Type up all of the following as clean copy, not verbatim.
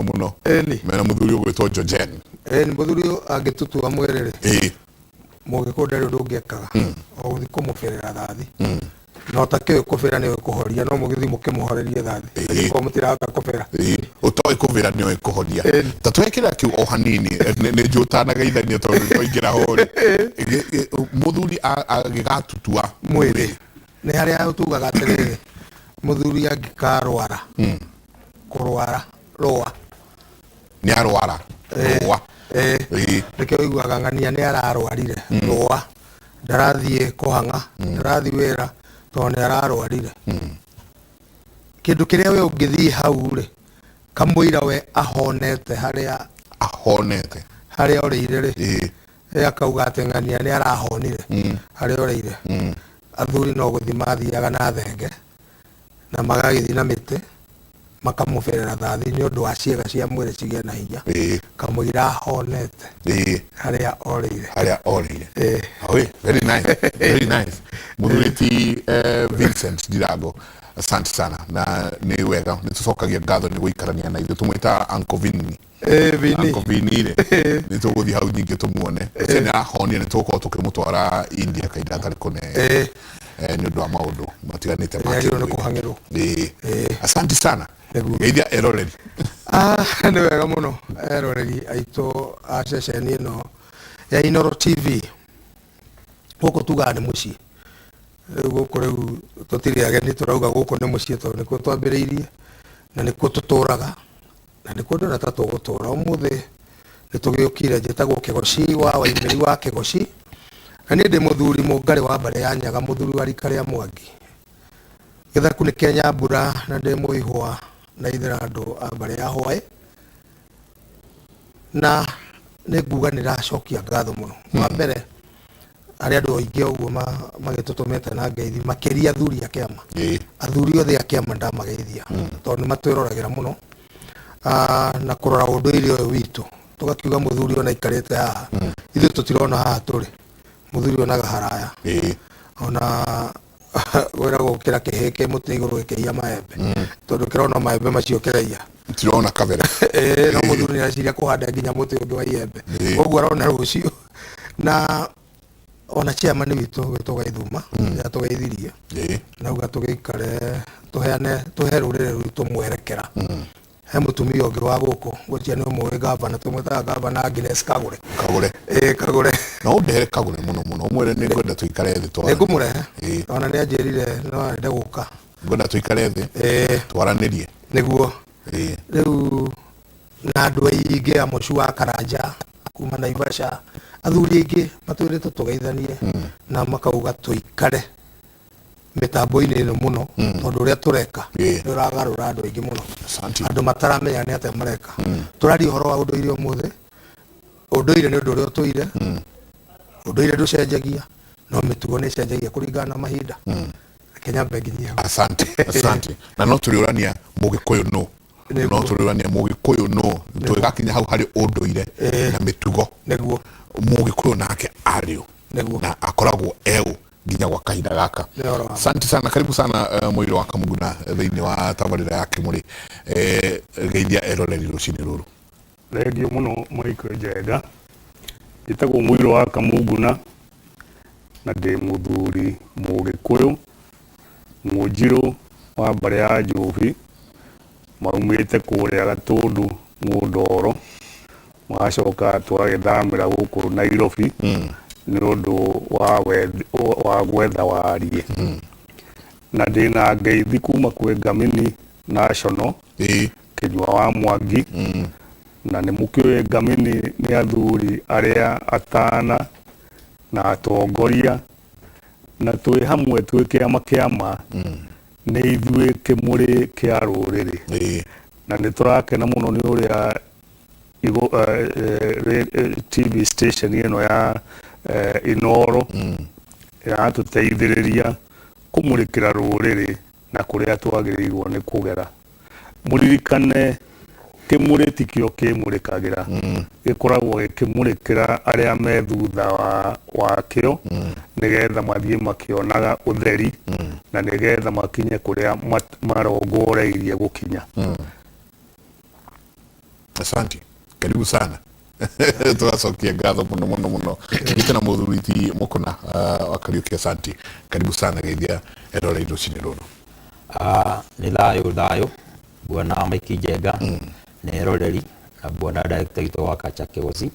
Mũno. Ĩni. Mena mũthuri ũgwĩtwo Jojen. Ĩni, mũthuri ũyũ angĩtũtua mwĩrĩ rĩ, mũgĩkũyũ ndarĩ ũndũ ũngĩ ekaga, o gũthiĩ kũmũbĩrĩra thathi. Na ũtakĩũĩ kũbĩra nĩ ũĩ kũhoria, no mũgĩthiĩ mũkĩmũhorerie thathi angĩkorwo mũtirahota kũbĩra. Ũtoĩ kũbĩra nĩ oĩ kũhoria. Ta twekĩra kĩu o hanini, nĩ njũĩ ũtanageithania tondũ twaingĩra ho rĩ. Mũthuri agĩgatutua mwĩrĩ, nĩ harĩa tugaga atĩrĩrĩ, mũthuri angĩkarwara, kũrwara rũa. Nĩ arwara rũa. Nĩkĩo ũiguaga ng'ania nĩ ararwarire rũa, ndarathiĩ kũhang'a, ndarathiĩ wĩra tondũ nĩ ararwarire. Kĩndũ kĩrĩa we ũngĩthiĩ hau rĩ, kamũira we ahonete harĩa ahonete harĩa orĩire rĩ, akauga atĩ ng'ania nĩ arahonire harĩa orĩire. Athuri no gũthiĩ mathiaga na thenge na magagĩthiĩ na mĩtĩ, makamũberera thathi nĩ ũndũ wa ciĩga cia mwĩrĩ cigĩe na hinya, kamũira ahonete harĩa orĩire. Harĩa orĩire. Oi, very nice, very nice. Mũthuri ti Vincent Ndirango, asante sana, na nĩ wega nĩ tũcokagia ngatho nĩ gũikarania na ithuĩ. Tũmwĩtaga Uncle Vinny. Vinny. Uncle Vinny rĩ, nĩ tũgũthiĩ hau nyingĩ tũmuone. Ũcio nĩ arahonire, nĩ tũgũkorwo tũkĩmũtwara India kahinda gatarĩ kũnene nĩ ũndũ wa maũndũ matiganĩte ma Nĩ agĩrĩirwo nĩ kĩũndũire. kũhang'ĩrwo. Asante sana. Nĩguo. Geithia eroreri. Ah, nĩ wega mũno, eroreri aitũ a ceceni ĩno ya Inooro TV. Gũkũ tugaga nĩ mũciĩ. Rĩu gũkũ rĩu tũtirĩ ageni, tũrauga gũkũ nĩ mũciĩ tondũ nĩkuo twambĩrĩirie na nĩkuo tũtũraga na nĩkuo ndĩrona ta tũgũtũra. Ũmũthĩ nĩ tũgĩũkire, njĩtagwo Kĩgoci wa Waimĩri wa Kĩgoci, na niĩ ndĩ mũthuri mũngarĩ wa mbarĩ ya Nyaga, mũthuri wa rika rĩa Mwangi. Gĩthaku nĩ kĩa Nyambura na ndĩ mũihwa na ithera andũ a mbarĩ ya Hwaĩ. Na nĩ nguga nĩ ndacokia ngatho mũno. Wa mbere, harĩ andũ aingĩ ũguo magĩtũtũmĩte na ngeithi, makĩria athuri a kĩama. Athuri othe a kĩama ndamageithia tondũ nĩ matwĩroragĩra mũno, na kũrora ũndũire ũyũ witũ. Tũgakiuga mũthuri ona aikarĩte haha, ithuĩ tũtirona haha tũrĩ, mũthuri onaga haraya. Ona wĩragwo gũkĩra kĩhĩ kĩ mũtĩ igũrũ gĩkĩiya maembe, tondũ kĩrona maembe macio kĩraiya. Tirona kabere. No mũthuri nĩ areciria kũhanda nginya mũtĩ ũngĩ wa iembe, koguo arona rũciũ. Na ona chairman witũ gwĩtwo Gaithuma nĩ atũgeithirie, nauga tũgĩikare tũheane, tũhe rũrĩrĩ rwitũ mwerekera. He mũtumia ũngĩ wa gũkũ ngwĩciria nĩ ũmũĩ, gavana, tũmwĩtaga gavana Agnes Kagũre. Kagũre. Kagũre. No ũndehere Kagũre mũno mũno, ũmwĩre nĩ ngwenda tũikare thĩ twaranĩrie. Nĩ ngũmũrehe. Ona nĩ anjĩrire no ende gũka. Ngwenda tũikare thĩ twaranĩrie. Nĩguo. Rĩu na andũ aingĩ a Mũcu wa Karanja kuma Naivasha, athuri aingĩ matwĩrĩte tũgeithanie na makauga tũikare mĩtambo-inĩ ĩno mũno, tondũ ũrĩa tũreka nĩ ũragarũra andũ aingĩ mũno. Asante. Andũ mataramenya nĩ atĩa mareka. Tũraria ũhoro wa ũndũire ũmũthĩ. Ũndũire nĩ ũndũ ũrĩa ũtũire, ũndũire ndũcenjagia, no mĩtugo nĩ ĩcenjagia kũringana na mahinda. Reke nyambe nginyie hau. Asante, asante. Na no tũrĩũrania mũgĩkũyũ nũ. No tũrĩũrania mũgĩkũyũ nũ tũgĩgakinya hau harĩ ũndũire na mĩtugo. Mũgĩkũyũ nake arĩ ũ na akoragwo eũ nginya gwa kahinda gaka. Nĩ ũhoro wa ma. Asante sana, karibu sana, Mũirũ wa Kamuguna thĩinĩ wa tabarĩra ya Kĩmũrĩ. Geithia eroreri rũcinĩ rũrũ. Thengiũ mũno Michael Njenga, njĩtagwo Mũirũ wa Kamunguna na ndĩ mũthuri Mũgĩkũyũ, Mũnjirũ wa mbarĩ ya Njũbi, maumĩte kũrĩa Gatũndũ Mũndoro, magacoka tũgagĩthamĩra gũkũ Nairobi nĩ ũndũ wa gwetha wariĩ. Na ndĩna ngeithi kuma kwĩ Ngamini National, Kĩnyua wa Mwangi, na nĩ mũkĩũĩ Ngamini nĩ athuri arĩa atana na atongoria, na twĩ hamwe twĩ kĩama kĩama, nĩ ithuĩ kĩmũrĩ kĩa rũrĩrĩ. Na nĩ tũrakena mũno nĩ ũrĩa TV station ĩno ya Inooro ĩratũteithĩrĩria kũmũrĩkĩra rũrĩrĩ na kũrĩa twagĩrĩirwo nĩ kũgera. Mũririkane kĩmũrĩ tikĩo kĩmũrĩkagĩra, gĩkoragwo gĩkĩmũrĩkĩra arĩa me thutha wakĩo, nĩgetha mathiĩ makĩonaga ũtheri na nĩgetha makinye kũrĩa marongoreirie gũkinya. Asante, karibu sana. Tũracokia ngatho mũno mũno mũno. Gĩte na mũthuri ti Mũkũna wa Kariũki, asante, karibu sana, geithia erorei rũcinĩ rũrũ. Nĩ thayũ thayũ, bwana Mike Njenga na eroreri na bwana director witũ wa Kacha Kĩgoci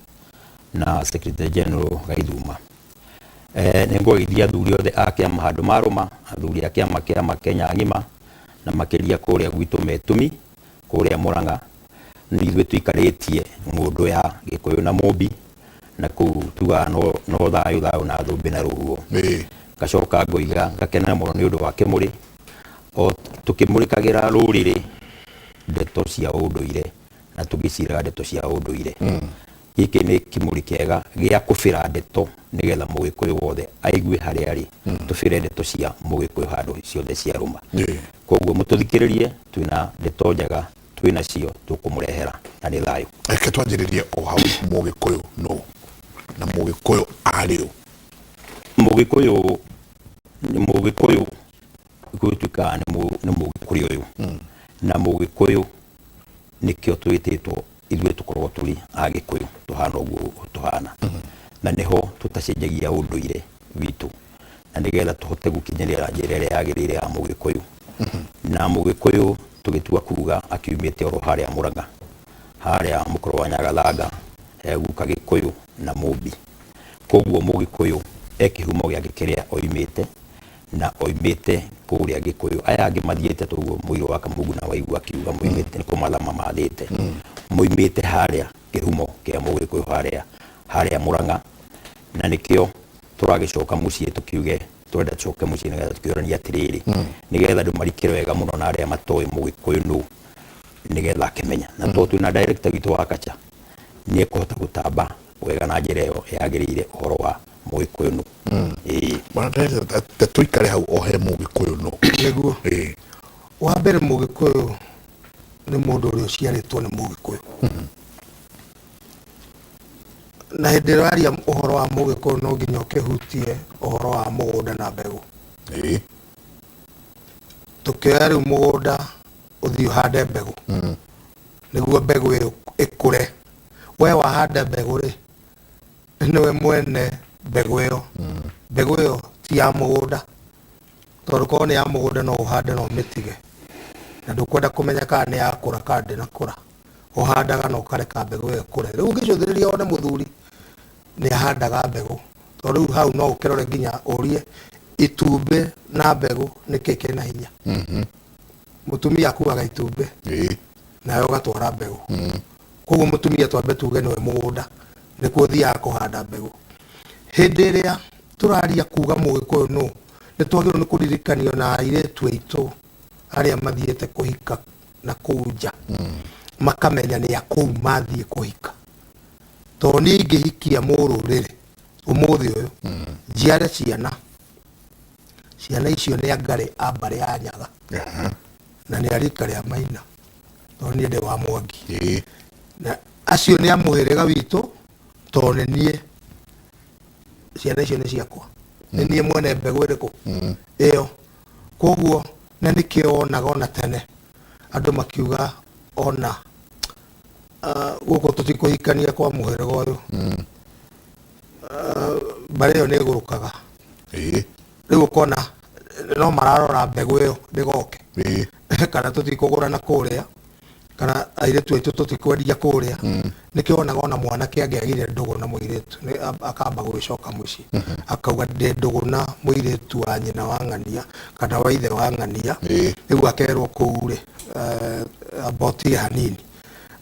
na secretary general Gaithuma. Nĩ ngũgeithia athuri othe a kĩama handũ marũma, athuri a kĩama kĩama Kenya ng'ima, na makĩria kũrĩa gwitũ Metumi, kũrĩa Murang'a. Nĩ ithuĩ tũikarĩtie ng'ũndũ ya Gĩkũyũ na Mũmbi, na kũu tugaga no thayũ thayũ na thũmbĩ na rũhuho. Ngacoka ngoiga ngakenera mũno nĩ ũndũ wa kĩmũrĩ, o tũkĩmũrĩkagĩra rũrĩrĩ ndeto cia ũndũire na tũgĩciraga ndeto cia ũndũire. Gĩkĩ nĩ kĩmũrĩ kĩega gĩa kũbĩra ndeto nĩgetha mũgĩkũyũ wothe aigue harĩa arĩ, tũbĩre ndeto cia mũgĩkũyũ handũ ciothe ciarũma. Koguo mũtũthikĩrĩrie, twĩna ndeto njega twĩnacio tũkũmũrehera, na nĩ thayũ. Reke twanjĩrĩrie o hau, mũgĩkũyũ nũ na mũgĩkũyũ arĩ ũ? Mũgĩkũyũ nĩ mũgĩkũyũ, gũtuĩkaga nĩ mũgĩkũyũ ũyũ, na mũgĩkũyũ nĩkĩo twĩtĩtwo ithuĩ tũkoragwo tũrĩ agĩkũyũ, tũhana ũguo tũhana, na nĩho tũtacenjagia ũndũire witũ, na nĩgetha tũhote gũkinyĩrĩra njĩra ĩrĩa yagĩrĩire ya mũgĩkũyũ. Na mũgĩkũyũ tũgĩtua kuga akiumĩte oro harĩa Murang'a, harĩa mũkũrũ wa Nyagathanga, guka Gĩkũyũ na Mũmbi. Koguo mũgĩkũyũ e kĩhumo gĩake kĩrĩa oimĩte, na oimĩte kũrĩa Gĩkũyũ. Aya angĩ mathiĩte toguo mũirũ wa Kamungu na waigua akiuga moimĩte nĩ kũmathama mathĩte, moimĩte harĩa kĩhumo kĩa mũgĩkũyũ harĩa Murang'a, na nĩkĩo tũragĩcoka mũciĩ tũkiuge twenda tũcoke mũciĩ nĩgetha tũkĩũranie atĩrĩrĩ, nĩgetha andũ marikĩre wega mũno na arĩa matoĩ mũgĩkũyũ nũ, nĩgetha akĩmenya. Na tondũ twĩna director witũ wa Kacha, nĩ ekũhota gũtamba wega na njĩra ĩyo yagĩrĩire ũhoro wa mũgĩkũyũ nũ. Ĩĩ. Bwana director, ta tũikare hau o he mũgĩkũyũ nũ. Nĩguo. Wa mbere mũgĩkũyũ nĩ mũndũ ũrĩa ũciarĩtwo nĩ mũgĩkũyũ. Na hĩndĩ ĩrĩa waria ũhoro wa mũgĩkũyũ no nginya ũkĩhutie ũhoro wa mũgũnda na mbegũ. Tũkĩoya rĩu mũgũnda ũthiĩ ũhande mbegũ, nĩguo mbegũ ĩyo ĩkũre. We wahanda mbegũ rĩ, nĩwe mwene mbegũ ĩyo. Mbegũ ĩyo ti ya mũgũnda, tondũ korwo nĩ ya mũgũnda no ũhande na ũmĩtige, na ndũkwenda kũmenya kana nĩ yakũra kana ndĩnakũra. Ũhandaga na ũkareka mbegũ ĩyo ĩkũre. Rĩu ũngĩcũthĩrĩria wone mũthuri nĩ ahandaga mbegũ, tondũ rĩu hau no ũkĩrore nginya ũrie itumbĩ na mbegũ nĩkĩ kĩna hinya. Mũtumia akuaga itumbĩ nawe ũgatwara mbegũ. Koguo mũtumia twambe tuge nĩwe mũgũnda, nĩkuo ũthiaga kũhanda mbegũ. Hĩndĩ ĩrĩa tũraria kuga mũgĩkũyũ nũ, nĩ twagĩrĩirwo nĩ kũririkanio na airĩtu aitũ arĩa mathiĩte kũhika na kũu nja, makamenya nĩ a kũu mathiĩ kũhika. Tondũ niĩ ingĩhikia mũrũrĩrĩ ũmũthĩ ũyũ, njiare ciana, ciana icio nĩ angarĩ a mbarĩ ya Nyaga, na nĩ a rika rĩa Maina, tondũ niĩ ndĩ wa Mwangi. Na acio nĩ a mũhĩrĩga witũ, tondũ nĩ niĩ ciana icio nĩ ciakwa, nĩ niĩ mwene mbegũ ĩrĩkũ ĩyo. Koguo na nĩkĩo wonaga ona tene andũ makiuga ona gũkũ tũtikũhikania kwa mũhĩrĩga ũyũ, mbarĩ ĩyo nĩ ĩgũrũkaga. Rĩu ũkona no mararora mbegũ ĩyo ndĩgoke, kana tũtikũgũrana kũrĩa, kana airĩtu aitũ tũtikwendia kũrĩa. Nĩkĩo wonaga ona mwanake angĩagire ndũgũ na mũirĩtu, akamba gũgĩcoka mũciĩ akauga ndĩ ndũgũ na mũirĩtu wa nyina wa ng'ania kana wa ithe wa ng'ania, rĩu akerwo kũu rĩ, amba ũtige hanini,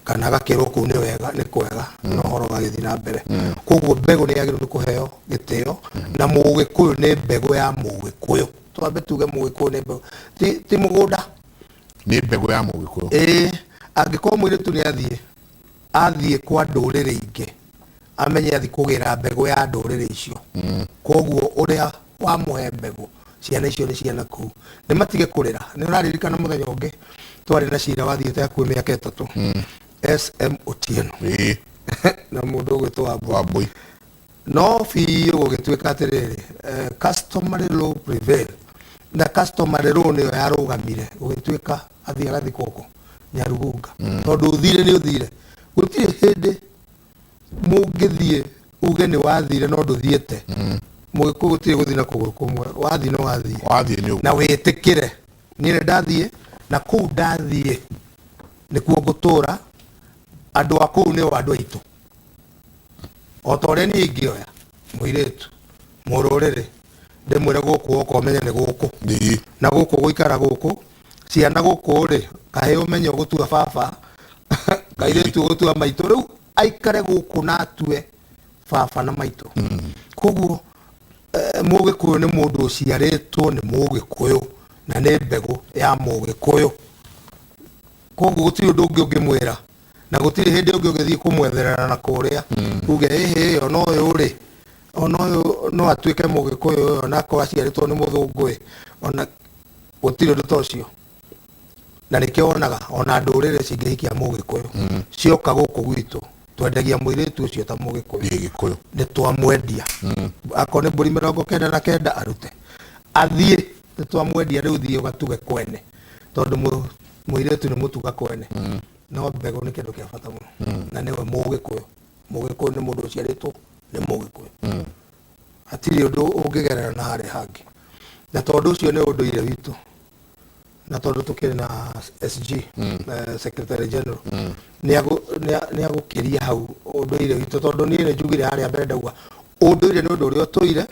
kana agakĩrwo kũu nĩ wega, nĩ kwega, na ũhoro ũgagĩthiĩ na mbere. Koguo mbegũ nĩ yagĩrĩirwo nĩ kũheo gĩtĩo, na mũgĩkũyũ nĩ mbegũ ya mũgĩkũyũ. Twambe tuge mũgĩkũyũ nĩ mbegũ, ti mũgũnda, nĩ mbegũ ya mũgĩkũyũ. Angĩkorwo mũirĩtu nĩ athiĩ kwa ndũrĩrĩ ingĩ, amenye athiĩ kũgĩra mbegũ ya ndũrĩrĩ icio. Koguo ũrĩa wamũhe mbegũ, ciana icio nĩ ciana kũu, nĩ matige kũrĩra. Nĩ ũraririkana mũthenya ũngĩ twarĩ na cira wathiĩte hakuhĩ mĩaka 3, SM Otieno na mũndũ ũgwĩtwo Wambui. No biũ gũgĩtuĩka atĩrĩrĩ, customary law prevail, na customary law nĩyo yarũgamire, gũgĩtuĩka athiĩ agathikwo kũ Nyarugunga, tondũ ũthire nĩ ũthire. Gũtirĩ hĩndĩ mũngĩthiĩ uge nĩ wathire no ndũthiĩte. Mũgĩkũyũ gũtirĩ gũthiĩ na kũgũrũ kũmwe, wathiĩ no wathiĩ. Wathiĩ nĩ ũguo. Na wĩtĩkĩre niĩ nĩ ndathiĩ na kũu ndathiĩ nĩkuo ngũtũra, andũ a kũu nĩo andũ aitũ. O ta ũrĩa niĩ ingĩoya mũirĩtu mũrũrĩrĩ ndĩmwĩre gũkũ woka ũmenye nĩ gũkũ. Na gũkũ gũikara gũkũ, ciana gũkũ rĩ, kahĩĩ ũmenye ũgũtua baba, kairĩtu ũgũtua maitũ, rĩu aikare gũkũ na atue baba na maitũ. Koguo Mũgĩkũyũ nĩ mũndũ ũciarĩtwo nĩ Mũgĩkũyũ na nĩ mbegũ ya Mũgĩkũyũ. Koguo gũtirĩ ũndũ ũngĩ ũngĩmwĩra, na gũtirĩ hĩndĩ ũngĩ ũngĩthiĩ kũmwetherera na kũrĩa uge ĩhĩ ona ũyũ rĩ, ona ũyũ no atuĩke Mũgĩkũyũ ũyũ ona akorwo aciarĩtwo nĩ mũthũngũ ĩ, ona gũtirĩ ũndũ ta ũcio. Na nĩkĩo wonaga ona ndũrĩrĩ cingĩhikia Mũgĩkũyũ cioka gũkũ gwitũ twendagia mũirĩtu ũcio ta Mũgĩkũyũ, nĩ twamwendia. Akorwo nĩ mbũri 99 arute athiĩ, nĩ twamwendia rĩu thiĩ ũgatuge kwene, tondũ mũirĩtu nĩ mũtuga kwene. No mbegũ nĩ kĩndũ kĩa bata mũno, na nĩwe Mũgĩkũyũ. Mũgĩkũyũ nĩ mũndũ ũciarĩtwo nĩ Mũgĩkũyũ, hatirĩ ũndũ ũngĩgerera na harĩa hangĩ. Na tondũ ũcio nĩ ũndũire witũ, na tondũ tũkĩrĩ na SG, Secretary General, nĩ agũkĩria hau ũndũire witũ, tondũ niĩ nĩ njugire harĩa mbere ndauga ũndũire nĩ ũndũ ũrĩa ũtũire,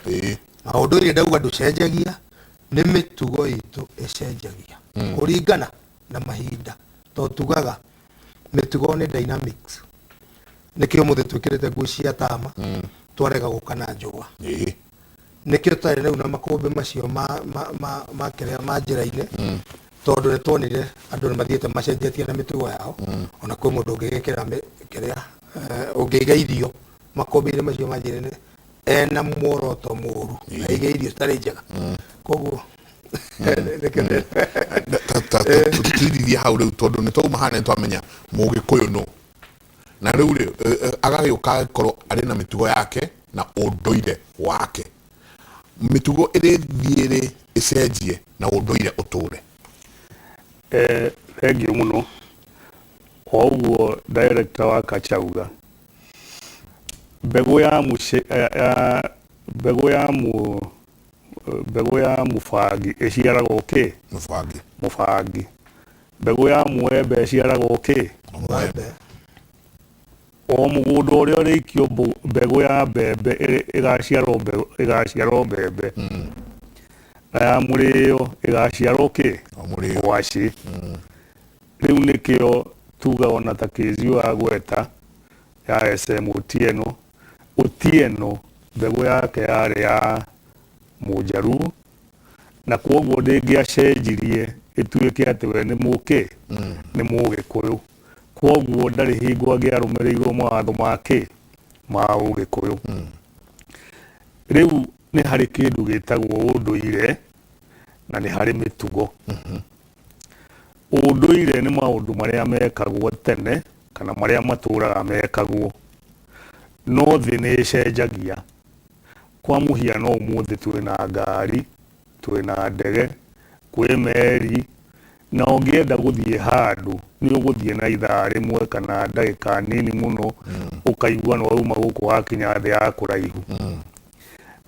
na ũndũire ndauga ndũcenjagia, nĩ mĩtugo itũ ĩcenjagia kũringana na mahinda, tondũ tugaga mĩtugo nĩ dynamics. Nĩkĩo mũthĩ twĩkĩrĩte nguo cia tama, twarega gũka na njũa. Nĩkĩo tũtarĩ rĩu na makũmbĩ macio ma kĩrĩa ma njĩra-inĩ, tondũ nĩ tuonire andũ nĩ mathiĩte macenjetie na mĩtugo yao. Ona kwĩ mũndũ ũngĩgĩkĩra kĩrĩa, ũngĩiga irio makũmbĩ-inĩ macio ma njĩra-inĩ ena muoroto mũru, aige irio citarĩ njega. Koguo tũtirithie hau rĩu, tondũ nĩ twauma haha nĩ twamenya Mũgĩkũyũ nũ, na rĩu rĩ agagĩũka agĩkorwo arĩ na mĩtugo yake na ũndũire wake. Mĩtugo ĩrĩthiĩ rĩ ĩcenjie na ũndũire ũtũre? Thengiũ mũno. O ũguo director wa Kachauga, mbegũ ya mũce, ya mbegũ ya mu mbegũ ya mũbangi ĩciaragwo kĩ? Mũbangi. Mũbangi. Mbegũ ya mũembe ĩciaragwo kĩ? Mũembe. O mũgũnda ũrĩa ũrĩikio mbegũ ya mbembe ĩgaciarwo mbegũ, ĩgaciarwo mbembe. Na ya mũrĩo ĩgaciarwo kĩ? Mũrĩo. Ngwacĩ. Rĩu nĩkĩo tuga ona ta Kĩziũ agweta ya SM Otieno. Otieno mbegũ yake yarĩ ya Mũnjaruo, na kwoguo ndĩngĩacenjirie ĩtuĩke atĩ we nĩ mũkĩ, nĩ Mũgĩkũyũ. Kwoguo ndarĩ hingo angĩarũmĩrĩirwo mawatho ma kĩ, ma Ũgĩkũyũ. Rĩu nĩ harĩ kĩndũ gĩtagwo ũndũire na nĩ harĩ mĩtugo. Ũndũire nĩ maũndũ marĩa mekagwo tene kana marĩa matũraga mekagwo, no thĩ nĩ ĩcenjagia. Kwa mũhiano ũmũthĩ twĩna ngari, twĩna ndege, kwĩ meri, na ũngĩenda gũthiĩ handũ nĩ ũgũthiĩ na ithaa rĩmwe kana ndagĩka nini mũno, ũkaigua nĩ wauma gũkũ wakinya thĩ ya kũraihu.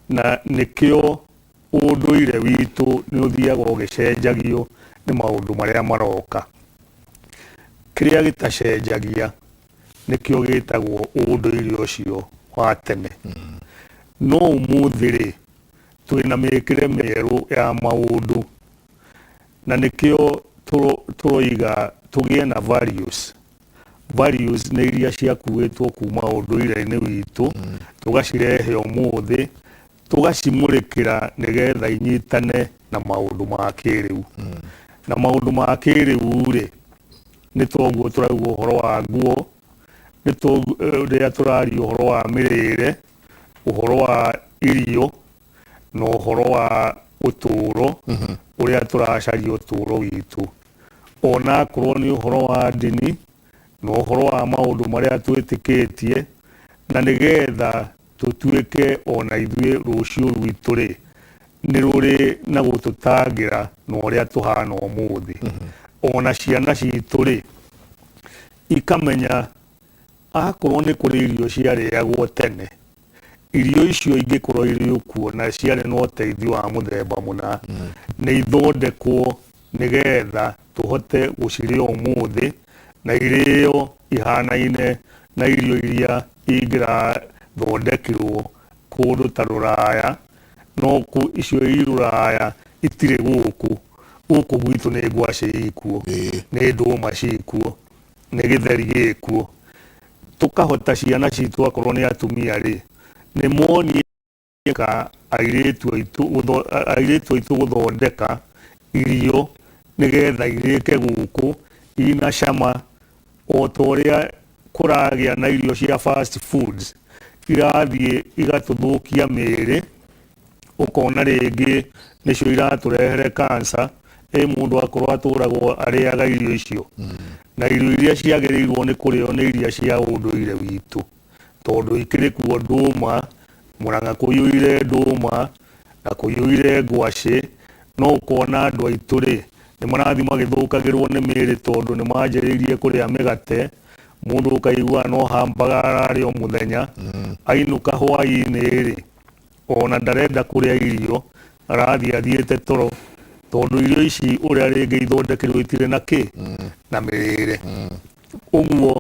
Na nĩkĩo ũndũire witũ nĩ ũthiaga ũgĩcenjagio nĩ maũndũ marĩa maroka. Kĩrĩa gĩtacenjagia nĩkĩo gĩtagwo ũndũire ũcio wa tene. No ũmũthĩ rĩ, twĩna mĩkĩre mĩerũ ya maũndũ, na nĩkĩo tũroiga tũgĩe na values. Values nĩ iria ciakuĩtwo kuma ũndũire-inĩ witũ, tũgacirehe ũmũthĩ, tũgacimũrĩkĩra nĩgetha inyitane na maũndũ ma kĩrĩu. Na maũndũ ma kĩrĩu rĩ, nĩ toguo tũrauga ũhoro wa nguo, nĩ toguo rĩrĩa tũraria ũhoro wa mĩrĩre, ũhoro wa irio, na ũhoro wa ũtũũro, ũrĩa tũracaria ũtũũro witũ. Ona akorwo nĩ ũhoro wa ndini, na ũhoro wa maũndũ marĩa twĩtĩkĩtie, na nĩgetha tũtuĩke ona ithuĩ rũciũ rwitũ rĩ, nĩ rũrĩ na gũtũtangĩra na ũrĩa tũhana ũmũthĩ. Ona ciana citũ rĩ, ikamenya Akorwo nĩ kũrĩ irio ciarĩagwo tene, irio icio ingĩkorwo irĩ o kuo na ciarĩ na ũteithio wa mũthemba mũna, nĩ ithondekwo nĩgetha tũhote gũcirĩa ũmũthĩ na irĩo ihanaine na irio iria ingĩrathondekirwo kũndũ ta rũraya, no icio i rũraya itirĩ gũkũ. Gũkũ gwitũ nĩ ngwacĩ ikuo, nĩ ndũma cikuo. Nĩ gĩtheri gĩkuo. Tũkahota ciana citũ akorwo nĩ atumia rĩ, nĩ monie airĩtu aitũ airĩtu aitũ gũthondeka irio nĩgetha irĩke gũkũ ina cama o ta ũrĩa kũragĩa na irio cia fast foods irathiĩ igatũthũkia mĩĩrĩ. Ũkona rĩngĩ nĩcio iratũrehere cancer, ĩ mũndũ akorwo atũragwo arĩaga irio icio. Na irio iria ciagĩrĩirwo nĩ kũrĩo nĩ iria cia ũndũire witũ, tondũ ikĩrĩ kuo ndũma, Mũrang'a kũiyũire ndũma na kũiyũire ngwacĩ, no ũkona andũ aitũ rĩ, nĩ marathiĩ magĩthũkagĩrwo nĩ mĩĩrĩ tondũ nĩ manjĩrĩirie kũrĩa mĩgate, mũndũ ũkaigua no hamburger ararĩa o mũthenya, ainũka hwainĩ rĩ, Ona ndarenda kũrĩa irio, arathiĩ athiĩte toro tondũ irio ici ũrĩa rĩngĩ ithondekirwo itirĩ na kĩ na mĩrĩre. Ũguo